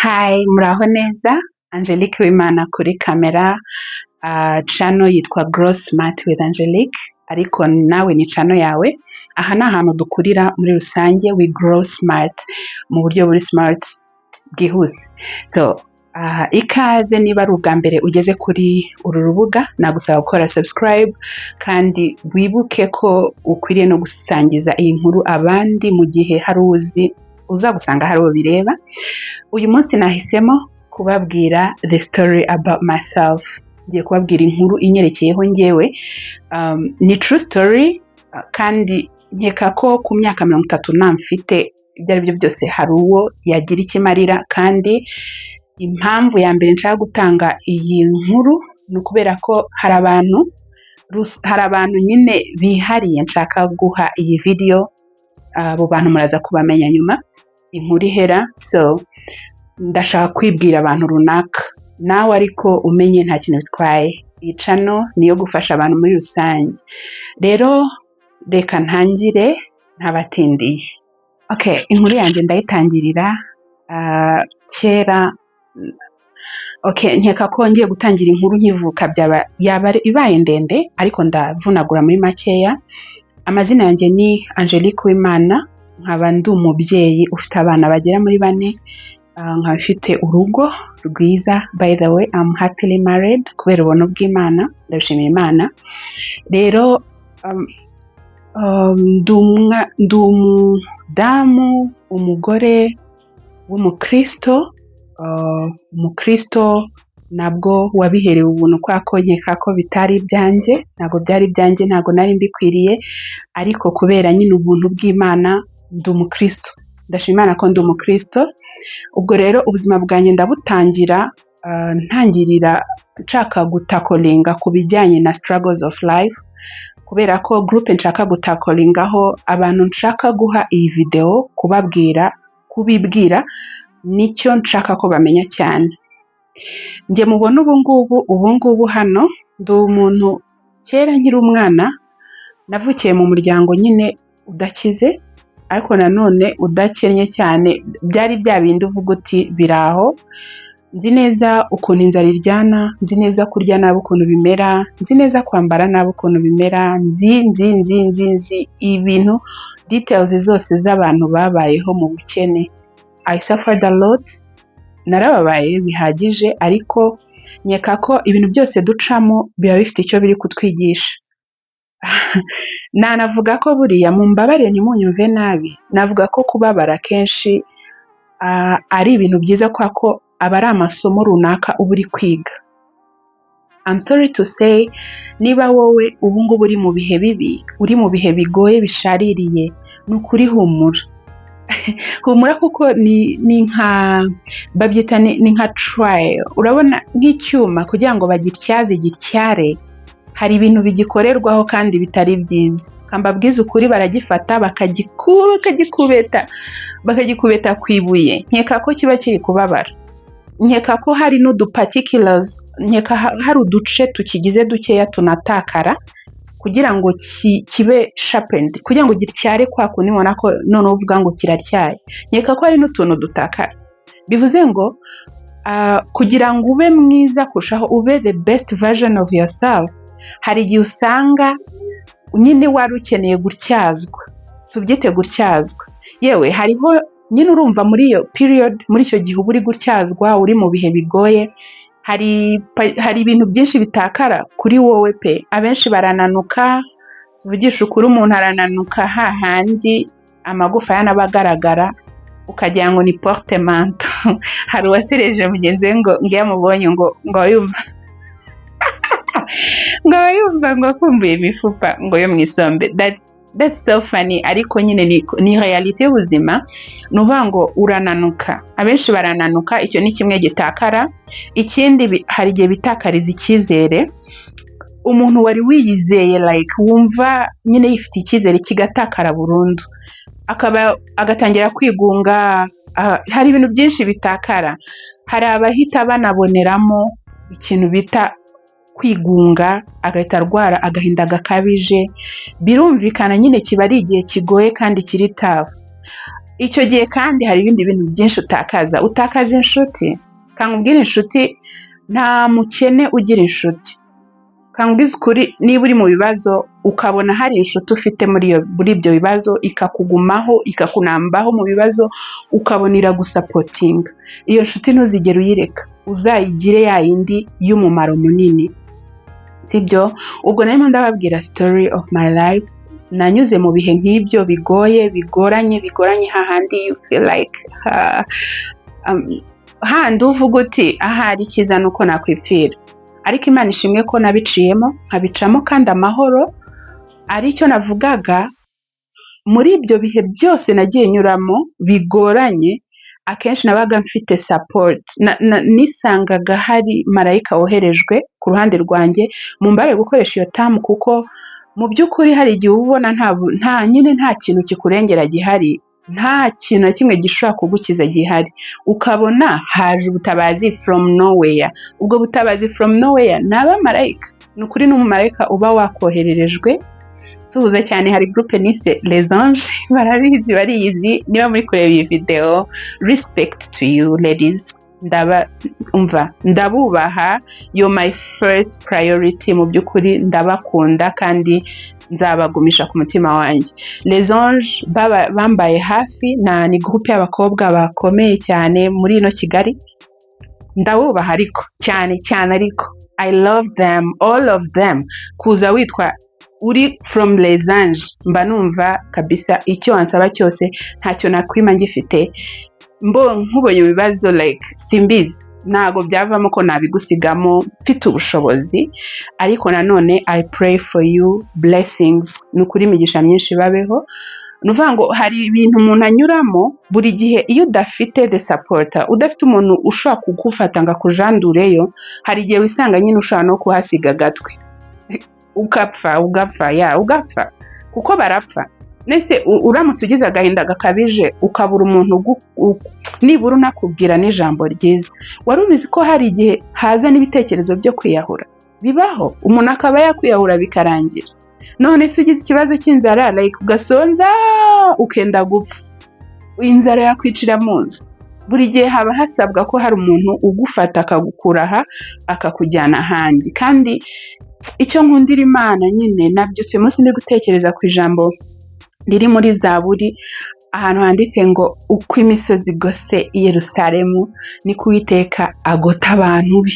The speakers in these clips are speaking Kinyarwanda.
Hi, muraho neza, Angelique Uwimana kuri kamera, channel yitwa Grow Smart with Angelique, ariko nawe ni channel yawe. Aha ni ahantu dukurira muri rusange, we grow smart mu buryo buri smart bwihuse. So, ikaze. Niba ari ubwa mbere ugeze kuri uru rubuga, nagusaba gukora subscribe kandi wibuke ko ukwiriye no gusangiza iyi nkuru abandi mu gihe hari uzi uzagusanga hari uwo bireba. Uyu munsi nahisemo kubabwira the story about myself. Ngiye kubabwira inkuru inyerekeyeho ngewe. Ni true story, kandi nkeka ko ku myaka 30 na mfite, ibyo ari byo byose hari uwo yagira icyo imarira. Kandi impamvu ya mbere nshaka gutanga iyi nkuru ni ukubera ko hari abantu nyine bihariye nshaka guha iyi video. Abo bantu muraza kubamenya nyuma inkuru ihera. So ndashaka kwibwira abantu runaka, nawe ariko umenye nta kintu bitwaye. Iyi channel ni iyo gufasha abantu muri rusange. Rero reka ntangire ntabatindiye. Okay, inkuru yanjye ndayitangirira kera. Okay, nkeka ko ngiye gutangira inkuru nkivuka byaba yaba ibaye ndende, ariko ndavunagura muri makeya. Amazina yanjye ni Angelique Uwimana, nkaba ndi umubyeyi ufite abana bagera muri bane, nkaba mfite urugo rwiza. By the way, I'm happily married kubera ubuntu bw'Imana, ndabishimira Imana. Rero ndi umudamu, umugore w'umukristo, umukristo nabwo wabiherewe ubuntu, kubera ko nkeka ko bitari ibyanjye, ntabwo byari ibyanjye, ntabwo nari mbikwiriye, ariko kubera nyine ubuntu bw'Imana ndi umukristo. Ndashima Imana ko ndi umukristo. Ubwo rero ubuzima bwanjye ndabutangira, ntangirira nshaka gutacklinga ku bijyanye na struggles of life, kubera ko groupe nshaka gutacklingaho, abantu nshaka guha iyi video, kubabwira, kubibwira, nicyo nshaka ko bamenya cyane. Njye mubona ubu ngubu hano, ndi umuntu kera nkiri umwana navukiye mu muryango nyine udakize ariko nanone udakennye cyane, byari bya bindi uvuga uti biraho. Nzi neza ukuntu inzara iryana, nzi neza kurya nabi ukuntu bimera, nzi neza kwambara nabi ukuntu bimera, nzi nzi nzi nzi nzi ibintu, details zose z'abantu babayeho mu bukene. I suffered a lot, narababaye bihagije, ariko nkeka ko ibintu byose ducamo biba bifite icyo biri kutwigisha. Nanavuga ko buriya, mumbabarire ntimunyumve nabi, navuga ko kubabara kenshi ari ibintu byiza, kubera ko aba ari amasomo runaka uba uri kwiga. I'm sorry to say, niba wowe ubu ngubu uri mu bihe bibi, uri mu bihe bigoye bishaririye, ni ukuri humura. Humura, kuko ni nka babyita ni nka trial. Urabona nk'icyuma, kugira ngo bagityaze gityare, hari ibintu bigikorerwaho kandi bitari byiza. Mbabwize ukuri, baragifata bakagikubeta, bakagikubeta ku ibuye. Nkeka ko kiba kiri kubabara. Nkeka ko hari n'uduparticles, nkeka hari uduce tukigize dukeya tunatakara kugira ngo kibe sharpened, kugira ngo gityare kwa kundi ubona ko noneho uvuga ngo kiratyaye. Nkeka ko hari n'utuntu dutakara. Bivuze ngo kugira ngo ube mwiza kurushaho, ube the best version of yourself, hari igihe usanga nyine wari ukeneye gutyazwa, tubyite gutyazwa. Yewe, hariho nyine, urumva muri iyo period, muri icyo gihe uba uri gutyazwa, uri mu bihe bigoye, hari ibintu byinshi bitakara kuri wowe pe. Abenshi barananuka, tuvugishe ukuri, umuntu arananuka hahandi amagufa yanaba agaragara ukagira ngo ni portemanteau. Hari uwasereje mugenzi we ngo iyo amubonye ngo aba yumva ngo akumbuye imifupa ngo yo mu isombe. That's so funny, ariko nyine ni réalité y'ubuzima. Ni ukuvuga ngo urananuka, abenshi barananuka, icyo ni kimwe gitakara. Ikindi, hari igihe bitakariza icyizere. Umuntu wari wiyizeye, like wumva nyine yifitiye icyizere, kigatakara burundu, akaba agatangira kwigunga. Hari ibintu byinshi bitakara. Hari abahita banaboneramo ikintu bita kwigunga, agahita arwara agahinda gakabije. Birumvikana nyine kiba ari igihe kigoye kandi kiri tough. Icyo gihe kandi hari ibindi bintu byinshi utakaza. Utakaza inshuti. Kankubwire, inshuti, nta mukene ugira inshuti. Kankubwize ukuri, niba uri mu bibazo ukabona hari inshuti ufite muri ibyo bibazo, ikakugumaho, ikakunambaho mu bibazo, ukabona iragusupportinga, iyo nshuti ntuzigere uyireka, uzayigire ya yindi y'umumaro munini, sibyo? Ubwo narimo ndababwira story of my life. Nanyuze mu bihe nk'ibyo bigoye, bigoranye, bigoranye, hahandi you feel like handi uvuga uti: "Ahari icyiza ni uko nakwipfira." Ariko Imana ishimwe ko nabiciyemo, nkabicamo kandi amahoro. Aricyo navugaga, muri ibyo bihe byose nagiye nyuramo bigoranye, akenshi nabaga mfite support. Nisangaga hari marayika woherejwe ku ruhande rwanjye. Mumbabarire gukoresha iyo term, kuko mu by'ukuri hari igihe uba ubona nta nyine, nta kintu kikurengera gihari, nta kintu na kimwe gishobora kugukiza gihari, ukabona haje ubutabazi from nowhere. Ubwo butabazi from nowhere ni abamarayika, ni ukuri, ni umumarayika uba wakohererejwe. Tuhuza cyane, hari groupe nise Les Anges, barabizi, bariyizi. Niba muri kureba iyi video, respect to you ladies, ndaba umva ndabubaha, you're my first priority. Mu by'ukuri ndabakunda kandi nzabagumisha ku mutima wanjye. Les Anges bambaye hafi na ni groupe y'abakobwa bakomeye cyane muri ino Kigali. Ndabubaha ariko cyane cyane, ariko I love them, all of them. Kuza witwa uri from Les Anges, mba numva kabisa icyo wansaba cyose ntacyo nakwima ngifite. Mbo nkubonye mu bibazo, like simbizi, ntabwo byavamo ko nabigusigamo mfite ubushobozi. Ariko nanone I pray for you blessings, ni ukuri, imigisha myinshi babeho. Ni ukuvuga ngo hari ibintu umuntu anyuramo buri gihe, iyo udafite the supporter, udafite umuntu ushobora kugufata ngo akujandureyo, hari igihe wisanga nyine ushobora no kuhasiga agatwe, ugapfa, ugapfa ya ugapfa, kuko barapfa. Nese uramutse ugize agahinda gakabije, ukabura umuntu nibura unakubwira n'ijambo ryiza, wari ubizi ko hari igihe haza n'ibitekerezo byo kwiyahura? Bibaho, umuntu akaba yakwiyahura bikarangira. None se ugize ikibazo cy'inzara, like ugasonza ukenda gupfa, inzara yakwicira mu nzu. Buri gihe haba hasabwa ko hari umuntu ugufata, akagukura aha, akakujyana ahandi. Kandi icyo nkundira Imana nyine, nabyutse uyu munsi ndi gutekereza ku ijambo riri muri Zaburi, ahantu handitse ngo: "Uko imisozi igose i Yerusalemu, niko Uwiteka agota abantu be."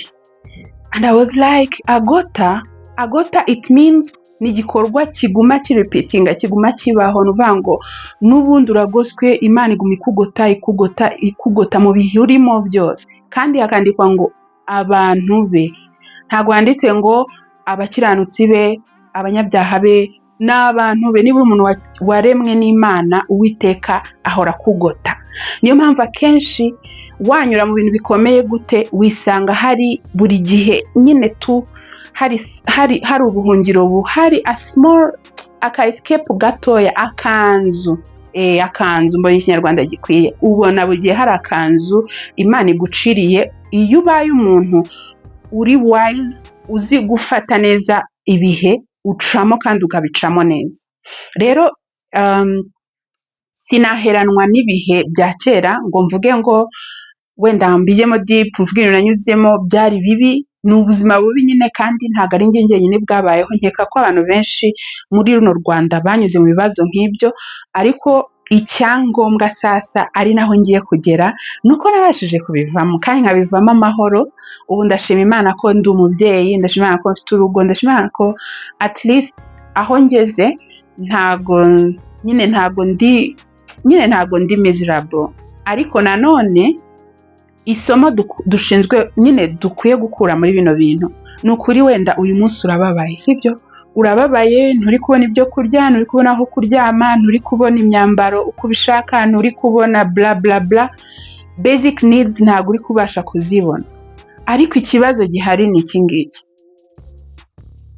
And I was like, agota, agota, it means ni igikorwa kiguma kirepeatinga, kiguma kibaho. Ni ukuvuga ngo n'ubundi uragoswe, Imana iguma ikugota, ikugota, ikugota mu bihe urimo byose. Kandi hakandikwa ngo abantu be, ntabwo handitse ngo abakiranutsi be, abanyabyaha be, n'abantu be. Niba uri umuntu waremwe n'Imana, Uwiteka ahora akugota. Niyo mpamvu akenshi wanyura mu bintu bikomeye gute, wisanga hari buri gihe nyine tu hari ubuhungiro buhari, a small aka escape gatoya, akanzu, akanzu, mbonye Ikinyarwanda gikwiye. Ubona buri gihe hari akanzu Imana iguciriye iyo ubaye umuntu uri wise, uzi gufata neza ibihe ucamo kandi ukabicamo neza. Rero sinaheranwa n'ibihe bya kera ngo mvuge ngo wenda mbijyemo deep, mvuge ibintu nanyuzemo byari bibi. Ni ubuzima bubi nyine, kandi ntabwo ari njye njyenyine bwabayeho. Nkeka ko abantu benshi muri runo Rwanda banyuze mu bibazo nk'ibyo. Ariko icyangombwa sasa, ari naho ngiye kugera, ni uko nabashije kubivamo kandi nkabivamo amahoro. Ubu ndashima Imana ko ndi umubyeyi, ndashima Imana ko mfite urugo, ndashima Imana ko at least aho ngeze ntago nyine, ntago ndi nyine, ntago ndi miserable. Ariko nanone isomo dushinzwe nyine, dukwiye gukura muri bino bintu, ni ukuri, wenda uyu munsi urababaye, sibyo? Urababaye, nturi kubona ibyo kurya, nturi kubona aho kuryama, nturi kubona imyambaro uko ubishaka, nturi kubona bla bla bla, basic needs ntabwo uri kubasha kuzibona. Ariko ikibazo gihari ni iki ngiki: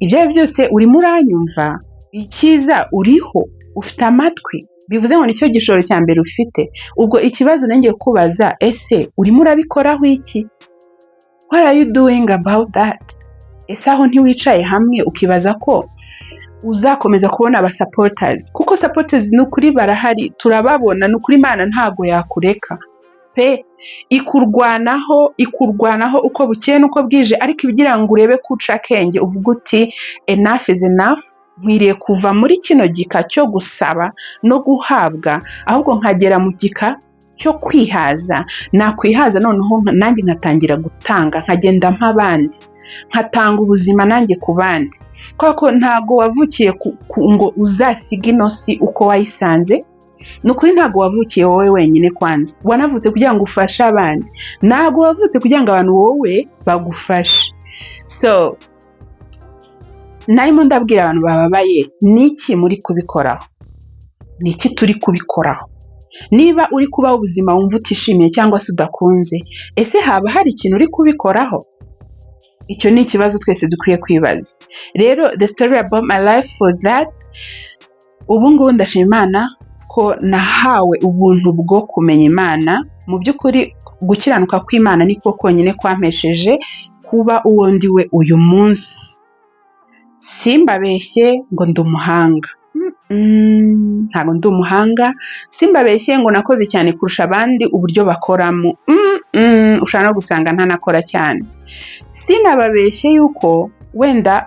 ibyo ari byo byose urimo uranyumva, icyiza uriho, ufite amatwi, bivuze ngo nicyo gishoro cya mbere ufite. Ubwo ikibazo nongeye kubaza: ese urimo urabikoraho iki? What are you doing about that? Ese aho ntiwicaye hamwe ukibaza ko Uzakomeza kubona aba supporters, kuko supporters ni ukuri barahari, turababona. Ni ukuri, Imana ntago yakureka pe. Ikurwanaho, ikurwanaho uko bukeye n'uko bwije, ariko ibigira ngo urebe ko uca akenge, uvuga uti: "Enough is enough, nkwiriye kuva muri kino gika cyo gusaba no guhabwa, ahubwo nkagera mu gika cyo kwihaza. Nakwihaza, noneho nanjye nkatangira gutanga, nkagenda nk'abandi, nkatanga ubuzima nanjye ku bandi." Kubera ko ntabwo wavukiye ngo uzasige ino si uko wayisanze. Ni ukuri, ntabwo wavukiye wowe wenyine. Kwanza wanavutse kugira ngo ufashe abandi, ntabwo wavutse kugira ngo abantu wowe bagufashe. So narimo ndabwira abantu bababaye: ni iki muri kubikoraho? Ni iki turi kubikoraho? Niba uri kubaho ubuzima wumva utishimiye cyangwa se udakunze, ese haba hari ikintu uri kubikoraho? Icyo ni ikibazo twese dukwiye kwibaza. Rero the story about my life for that, ubu ngubu ndashima Imana ko nahawe ubuntu bwo kumenya Imana. Mu by'ukuri, gukiranuka kw'Imana niko konyine kwampesheje kuba uwo ndi we uyu munsi. Simbabeshye ngo ndi umuhanga. Ntabwo ndi umuhanga. Simbabeshye ngo nakoze cyane kurusha abandi uburyo bakoramo. Ushobora no gusanga ntanakora cyane. Sinababeshye yuko wenda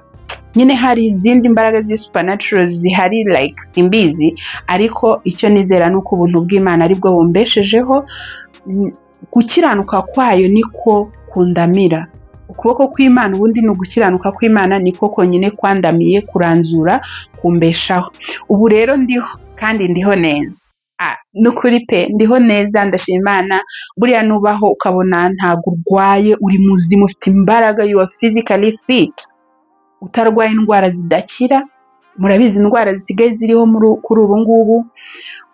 nyine hari izindi mbaraga z'i supernatural zihari, like simbizi, ariko icyo nizera ni uko ubuntu bw'Imana aribwo bumbeshejeho. Gukiranuka kwayo niko kundamira. Ukuboko kw'Imana ubundi ni ugukiranuka kw'Imana, niko konyine kwandamiye, kuranzura, kumbeshaho. Ubu rero ndiho kandi ndiho neza. Ni ukuri pe, ndiho neza, ndashima Imana. Buriya nubaho ukabona ntabwo urwaye, uri muzima, ufite imbaraga, you are physically fit, utarwaye indwara zidakira. Murabizi indwara zisigaye ziriho kuri ubu ngubu.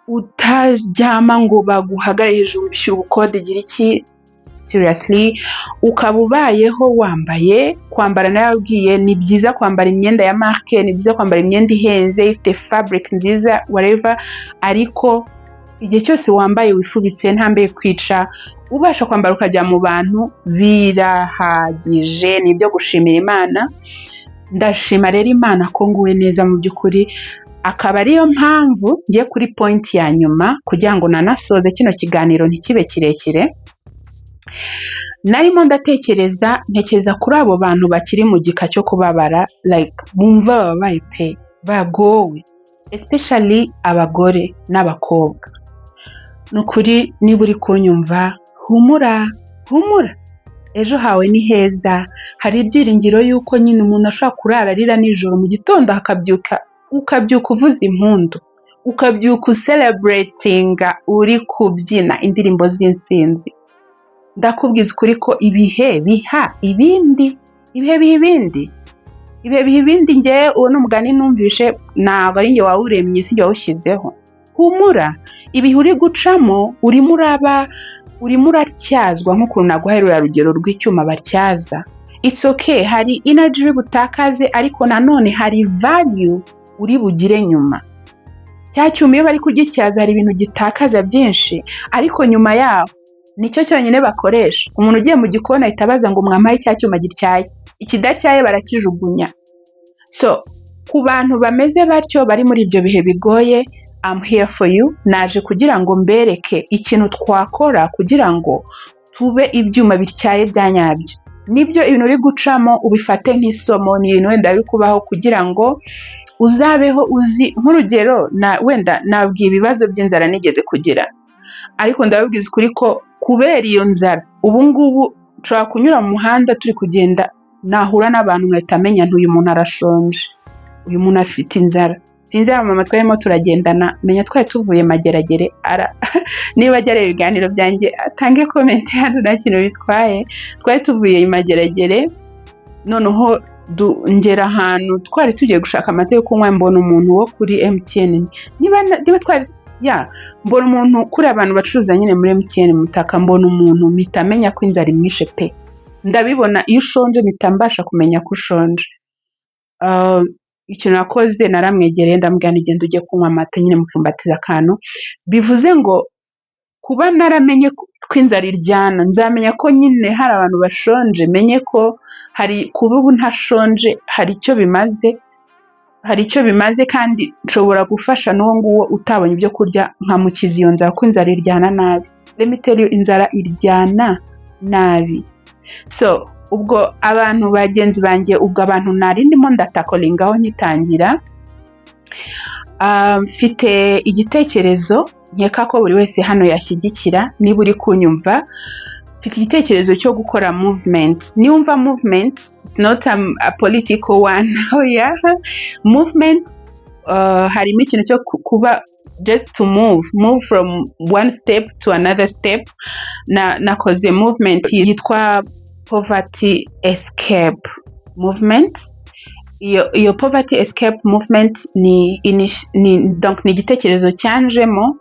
Utaryama ngo baguhagare hejuru, wishyura ubukode, gira iki, seriously, ukaba ubayeho wambaye. Kwambara narababwiye, ni byiza kwambara imyenda ya marque, ni byiza kwambara imyenda ihenze, ifite fabric nziza, whatever, ariko igihe cyose wambaye wifubitse, ntambaye kwica, ubasha kwambara ukajya mu bantu, birahagije, ni ibyo gushimira Imana. Ndashima rero Imana ko nguwe neza mu by'ukuri, akaba ariyo mpamvu ngiye kuri point ya nyuma kugira ngo nanasoze kino kiganiro ntikibe kirekire. Narimo ndatekereza, ntekereza kuri abo bantu bakiri mu gika cyo kubabara, like bumva bababaye pe, bagowe, especially abagore n'abakobwa. Ni ukuri, niba uri kunyumva, humura, humura, ejo hawe ni heza. Hari ibyiringiro y'uko nyine umuntu ashobora kurara arira nijoro, mu gitondo akabyuka, ukabyuka uvuza impundu, ukabyuka ucelebratinga, uri kubyina indirimbo z'insinzi. Ndakubwiza ukuri ko ibihe biha ibindi, ibihe biha ibindi, ibihe biha ibindi. Ngewe uwo ni umugani numvishe, ntabwo ari njye wawuremye, si njye wawushyizeho. Humura, ibihe uri gucamo, urimo uraba, urimo uratyazwa, nk'ukuntu naguhaye ruriya rugero rw'icyuma batyaza. It's okay, hari energy uri butakaze, ariko nanone hari value uri bugire nyuma. Cya cyuma iyo bari kugityaza hari ibintu gitakaza byinshi, ariko nyuma yaho nicyo cyonyine bakoresha. Umuntu ugiye mu gikoni ahita abaza ngo: "Mwampaye cya cyuma gityaye?" Ikidatyaye barakijugunya. So ku bantu bameze batyo, bari muri ibyo bihe bigoye, I'm here for you. Naje kugira ngo mbereke ikintu twakora kugira ngo tube ibyuma bityaye bya nyabyo. Nibyo, ibintu uri gucamo ubifate nk'isomo, ni ibintu wenda biri kubaho kugira ngo uzabeho uzi. Nk'urugero na wenda nabwiye ibibazo by'inzara nigeze kugira, ariko ndababwiza ukuri ko kubera iyo nzara, ubu ngubu nshobora kunyura mu muhanda turi kugenda, nahura n'abantu nkahita menya nti: "Uyu muntu arashonje, uyu muntu afite inzara." Sinzi mama twarimo turagendana, menya twari tuvuye Mageragere, ara niba ajya areba ibiganiro byanjye atange comment hano, nta kintu bitwaye. Twari tuvuye i Mageragere, noneho ngera ahantu twari tugiye gushaka amata yo kunywa, mbona umuntu wo kuri MTN, niba twari ya mbona umuntu kuri abantu bacuruza nyine muri MTN mutaka, mbona umuntu mpita menya ko inzara imwishe pe. Ndabibona, iyo ushonje mpita mbasha kumenya ko ushonje. Ikintu nakoze, naramwegereye, ndamubwira nti: "Genda ujye kunywa amata," nyine mupfumbatiza akantu. Bivuze ngo kuba naramenye ko inzara iryana, nzamenya ko nyine hari abantu bashonje, menye ko hari kuba ubu ntashonje hari icyo bimaze. Hari icyo bimaze kandi nshobora gufasha n'uwo nguwo utabonye ibyo kurya, nkamukiza iyo nzara, kuko inzara iryana nabi. Let me tell you, inzara iryana nabi. So ubwo abantu bagenzi banjye, ubwo abantu nari ndimo ndatacklingaho ngitangira, mfite igitekerezo nkeka ko buri wese hano yashyigikira niba uri kunyumva. Mfite igitekerezo cyo gukora movement. Niwumva movement, it's not a political one, oya. Movement harimo ikintu cyo kuba just to move from one step to another step. Nakoze movement yitwa Poverty Escape Movement. Iyo Poverty Escape Movement ni donc ni igitekerezo cyanjemo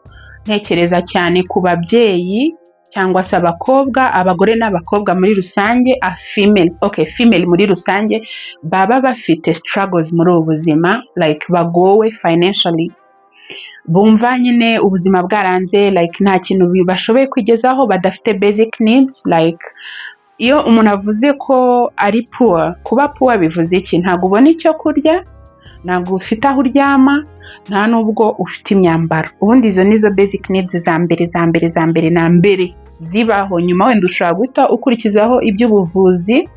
ntekereza cyane ku babyeyi cyangwa se abakobwa, abagore n'abakobwa muri rusange, a female, okay, female muri rusange, baba bafite struggles muri ubu buzima, like bagowe financially, bumva nyine ubuzima bwaranze, like nta kintu bashoboye kwigezaho, badafite basic needs. Like iyo umuntu avuze ko ari poor, kuba poor bivuze iki? Ntabwo ubona icyo kurya, ntabwo ufite aho uryama, nta nubwo ufite imyambaro. Ubundi izo nizo basic needs za mbere, za mbere, za mbere na mbere zibaho. Nyuma wenda ushobora guhita ukurikizaho iby'ubuvuzi,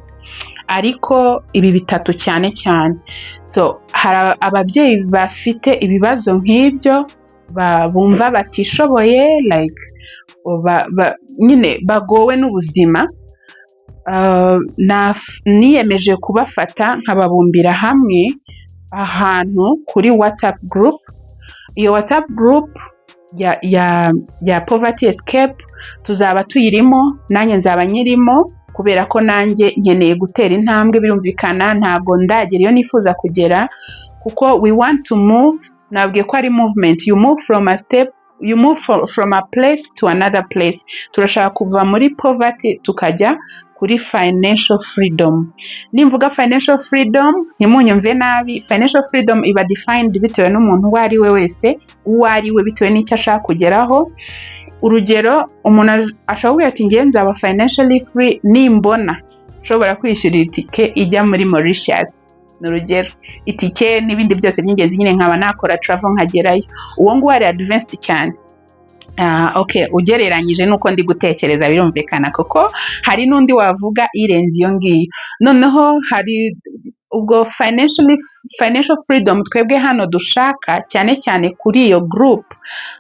ariko ibi bitatu cyane cyane. So hari ababyeyi bafite ibibazo nk'ibyo, bumva batishoboye, like nyine bagowe n'ubuzima. Niyemeje kubafata nkababumbira hamwe ahantu kuri WhatsApp group. Iyo WhatsApp group ya Poverty Escape tuzaba tuyirimo, nanjye nzaba nyirimo, kubera ko nanjye nkeneye gutera intambwe. Birumvikana ntabwo ndagera iyo nifuza kugera, kuko we want to move. Nabwiye ko ari movement, you move from a step, you move from a place to another place. Turashaka kuva muri poverty tukajya kuri financial freedom. Nimvuga financial freedom, ntimunyumve nabi. Financial freedom iba defined bitewe n'umuntu uwo ari we wese, uwo ari we, bitewe n'icyo ashaka kugeraho. Urugero, umuntu ashobora kuvuga ati: "Ngewe nzaba financially free nimbona nshobora kwishyurira itike ijya muri Mauritius." Ni urugero, itike n'ibindi byose by'ingenzi nyine, nkaba nakora travel nkagerayo. Uwo nguwo ari advanced cyane. Okay, ugereranyije n'uko ndi gutekereza, birumvikana, kuko hari n'undi wavuga irenze iyo ngiyo. Noneho hari ubwo financial freedom twebwe hano dushaka cyane cyane kuri iyo group,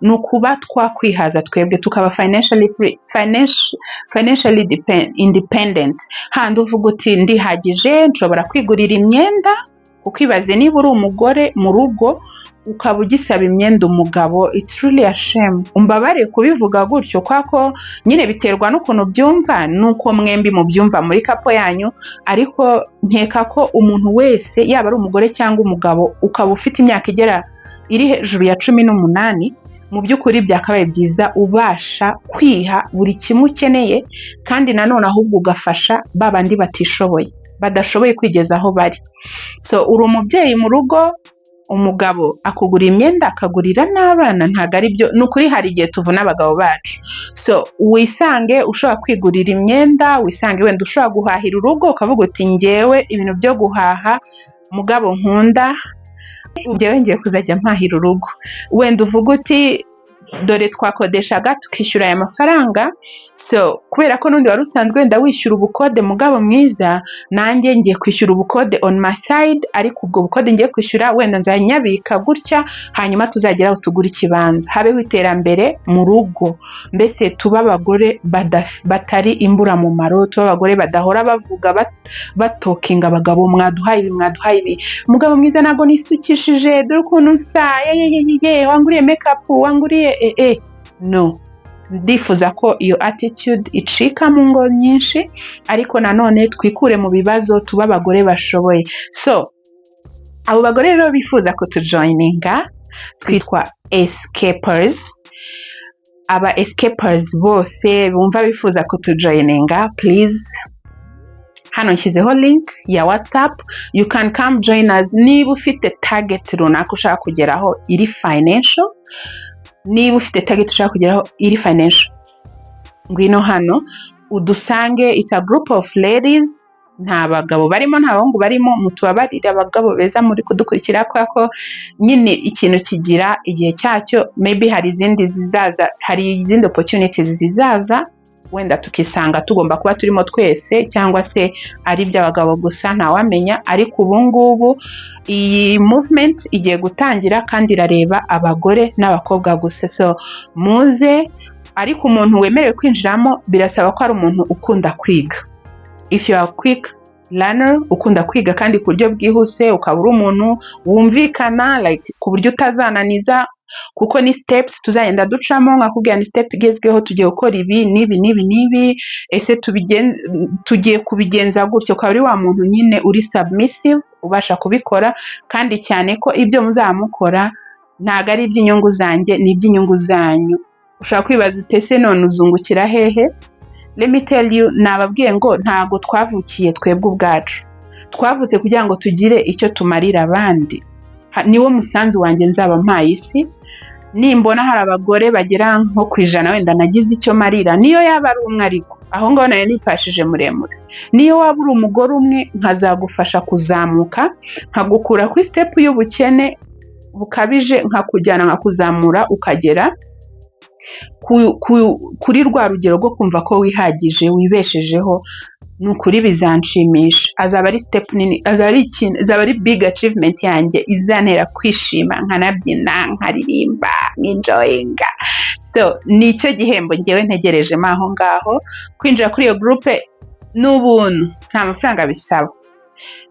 ni ukuba twakwihaza twebwe, tukaba financially free, financially independent, handi uvuga uti: "Ndihagije, nshobora kwigurira imyenda." Kuko ibaze niba uri umugore mu rugo ukaba ugisaba imyenda umugabo, it's really a shame. Umbabare kubivuga gutyo, kwa ko nyine biterwa n'ukuntu byumva n'uko mwembi mubyumva muri couple yanyu, ariko nkeka ko umuntu wese, yaba ari umugore cyangwa umugabo, ukaba ufite imyaka igera iri hejuru ya 18, mu by'ukuri byakabaye byiza ubasha kwiha buri kimwe ukeneye, kandi nanone ahubwo ugafasha ba bandi batishoboye, badashoboye kwigeza aho bari. So uri umubyeyi mu rugo, umugabo akugura imyenda, akagurira n'abana, ntabwo ari byo. Ni ukuri hari igihe tuvuna abagabo bacu. So wisange ushobora kwigurira imyenda, wisange wenda ushobora guhahira urugo, ukavuga uti: "Ngewe ibintu byo guhaha, mugabo nkunda, ngewe ngiye kuzajya mpahira urugo." Wenda uvuga uti: "Dore twakodeshaga tukishyura aya mafaranga, so kubera ko n'undi wari usanzwe wenda wishyura ubukode, mugabo mwiza, nanjye ngiye kwishyura ubukode on my side, ariko ubwo bukode ngiye kwishyura wenda nzanyabika gutya, hanyuma tuzagera aho tugura ikibanza, habeho iterambere mu rugo." Mbese tuba abagore batari imburamumaro, tuba abagore badahora bavuga batalkinga abagabo: "Mwaduhaye ibi, mwaduhaye ibi. Mugabo mwiza, ntabwo nisukishije, dore ukuntu nsa, ye, wanguriye makeup, wanguriye eh." No, ndifuza ko iyo attitude icika mu ngo nyinshi, ariko nanone twikure mu bibazo, tube abagore bashoboye. So abo bagore rero bifuza kutujoininga, twitwa Escapers. Aba Escapers bose bumva bifuza kutujoininga, please, hano nshyizeho link ya WhatsApp, you can come join us. Niba ufite target runaka ushaka kugeraho iri financial, niba ufite target ushaka kugeraho iri financial, ngwino hano udusange. It's a group of ladies. Nta bagabo barimo, nta bahungu barimo. Mutubabarire, abagabo beza muri kudukurikira, kubera ko nyine ikintu kigira igihe cyacyo. Maybe hari izindi zizaza, hari izindi opportunities zizaza, wenda tukisanga tugomba kuba turimo twese cyangwa se ari iby'abagabo gusa, ntawamenya. Ariko ubu ngubu iyi movement igiye gutangira kandi irareba abagore n'abakobwa gusa. So muze, ariko umuntu wemerewe kwinjiramo birasaba ko ari umuntu ukunda kwiga. If you are quick learner, ukunda kwiga kandi ku buryo bwihuse, ukaba uri umuntu wumvikana, like ku buryo utazananiza, kuko ni steps tuzagenda ducamo, nkakubwira ni step igezweho, tugiye gukora ibi n'ibi n'ibi n'ibi, ese tugiye kubigenza gutyo, ukaba uri wa muntu nyine uri submissive, ubasha kubikora. Kandi cyane ko ibyo muzaba mukora ntabwo ari iby'inyungu zanjye, ni iby'inyungu zanyu. Ushobora kwibaza uti: "Ese none uzungukira hehe?" Let me tell you, nababwiye ngo ntabwo twavukiye twebwe ubwacu, twavutse kugira ngo tugire icyo tumarira abandi. Niwo musanzu wanjye nzaba mpaye isi. Nimbona hari abagore bagera nko ku 100 wenda nagize icyo marira, niyo yaba ari umwe, ariko aho ngaho nayo nipashije muremure, niyo waba uri umugore umwe nkazagufasha kuzamuka, nkagukura kuri step y'ubukene bukabije, nkakujyana nkakuzamura ukagera kuri rwa rugero rwo kumva ko wihagije, wibeshejeho, ni ukuri bizanshimisha. Azaba ari step nini, azaba ari ikintu, azaba ari big achievement yanjye izantera kwishima, nkanabyina, nkaririmba, nkenjoyinga. So nicyo gihembo ngewe ntegerejemo aho ngaho. Kwinjira kuri iyo groupe ni ubuntu, nta mafaranga bisaba,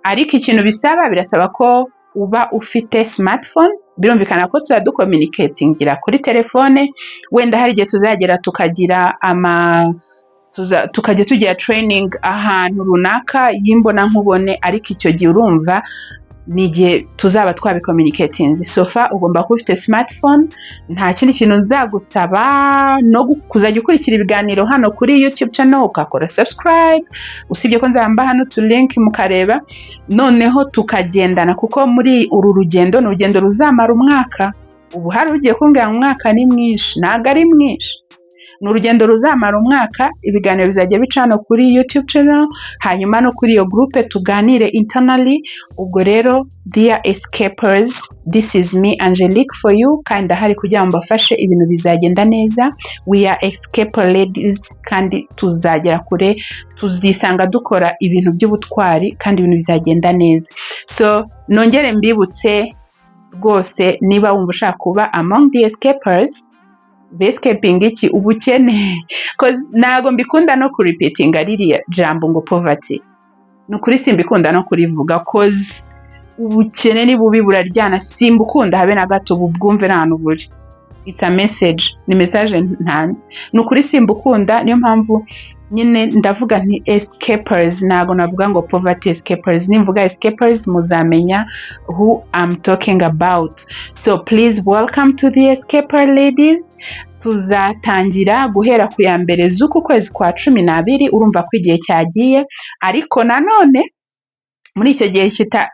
ariko ikintu bisaba, birasaba ko uba ufite smartphone. Birumvikana ko tuzajya ducommunicatingira kuri telefone. Wenda hari igihe tuzagera tukagira ama tukajya tugira training ahantu runaka y'imbonankubone, ariko icyo gihe urumva ni igihe tuzaba twabicommunicatinze. So far ugomba kuba ufite smartphone. Nta kindi kintu nzagusaba, no kuzajya ukurikira ibiganiro hano kuri YouTube channel, ugakora subscribe, usibye ko nzaba hano utulink mukareba, noneho tukagendana, kuko muri uru rugendo ni urugendo ruzamara umwaka. Ubu hari ugiye kumbwira ngo umwaka ni mwinshi. Ntabwo ari mwinshi, ni urugendo ruzamara umwaka. Ibiganiro bizajya bica hano kuri YouTube channel, hanyuma no kuri iyo groupe tuganire internally. Ubwo rero, dear escapers, this is me, Angelique, for you, kandi ndahari kugira ngo mbafashe, ibintu bizagenda neza. We are escaper ladies, kandi tuzagera kure, tuzisanga dukora ibintu by'ubutwari kandi ibintu bizagenda neza. So nongere mbibutse rwose, niba wumva ushaka kuba among the escapers, escaping iki? Ubukene. 'Cause ntabwo mbikunda no kurepeatinga ririya jambo ngo poverty, ni ukuri simbikunda no kurivuga, 'cause ubukene ni bubi, buraryana, simbukunda habe na gato. Bubwumve n'ahantu buri, it's a message, ni message ntanze, ni ukuri simbukunda. Niyo mpamvu nyine ndavuga nti escapers, ntabwo navuga ngo poverty escapers. Nimvuga escapers muzamenya who I'm talking about. So please, welcome to the escaper ladies. Tuzatangira guhera ku ya 1 z'uku kwezi kwa 12. Urumva ko igihe cyagiye, ariko nanone muri icyo gihe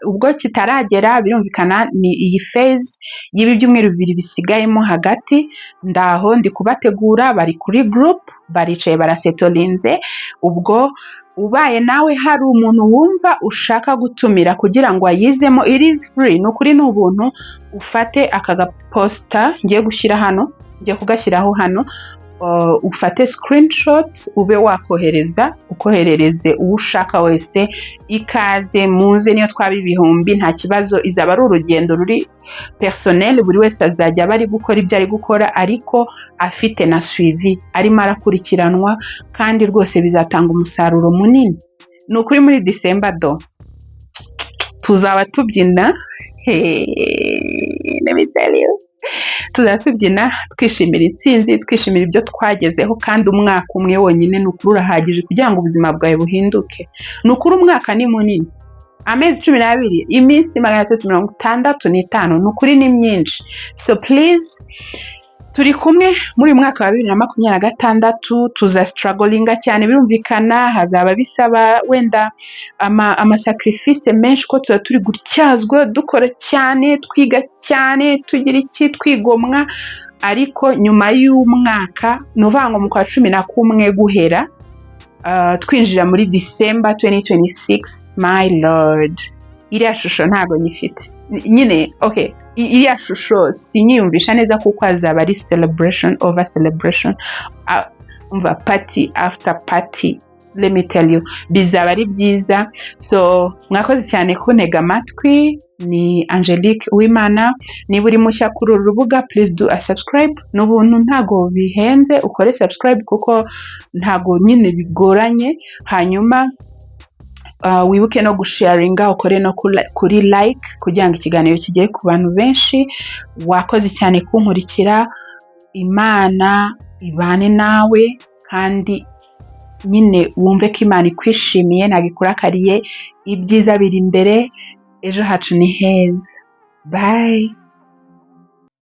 ubwo kitaragera, birumvikana ni iyi phase y'ibi byumweru 2 bisigayemo hagati, ndaho ndi kubategura, bari kuri group, baricaye, barasettlinze. Ubwo ubaye nawe hari umuntu wumva ushaka gutumira kugira ngo ayizemo, it is free, ni ukuri ni ubuntu. Ufate aka gaposter ngiye gushyira hano, ngiye kugashyiraho hano, ufate screenshot, ube wakohereza, ukoherereze uwo ushaka wese. Ikaze, muze, niyo twaba ibihumbi nta kibazo. Izaba ari urugendo ruri personnel, buri wese azajya aba ari gukora ibyo ari gukora, ariko afite na suivi, arimo arakurikiranwa, kandi rwose bizatanga umusaruro munini. Ni ukuri muri December do tuzaba tubyina. Hey, let me tell you, tuzaba tubyina, twishimira intsinzi, twishimira ibyo twagezeho. Kandi umwaka umwe wonyine ni ukuri urahagije kugira ngo ubuzima bwawe buhinduke. Ni ukuri umwaka ni munini, amezi 12, iminsi 365, ni ukuri ni myinshi. So please, turi kumwe muri uyu mwaka wa 2026. Tuza strugglinga cyane, birumvikana, hazaba bisaba wenda amasacrifice menshi, ko tuba turi gutyazwa, dukora cyane, twiga cyane, tugira iki, twigomwa. Ariko nyuma y'umwaka, ni ukuvuga ngo mu kwa 11 guhera twinjira muri December 2026. My Lord, iriya shusho ntabwo nyifite nyine. Okay, iriya shusho sinyiyumvisha neza kuko azaba ari celebration over celebration, umva, party after party. Let me tell you, bizaba ari byiza. So mwakoze cyane kuntega amatwi. Ni Angelique Uwimana. Niba uri mushya kuri uru rubuga, please do a subscribe. Ni ubuntu, ntago bihenze. Ukore subscribe kuko ntago nyine bigoranye. Hanyuma wibuke no gusharinga, ukore no kuri like kugira ngo ikiganiro kigere ku bantu benshi. Wakoze cyane kunkurikira. Imana ibane nawe, kandi nyine wumve ko Imana ikwishimiye, ntabwo ikurakariye. Ibyiza biri imbere, ejo hacu ni heza. Bye.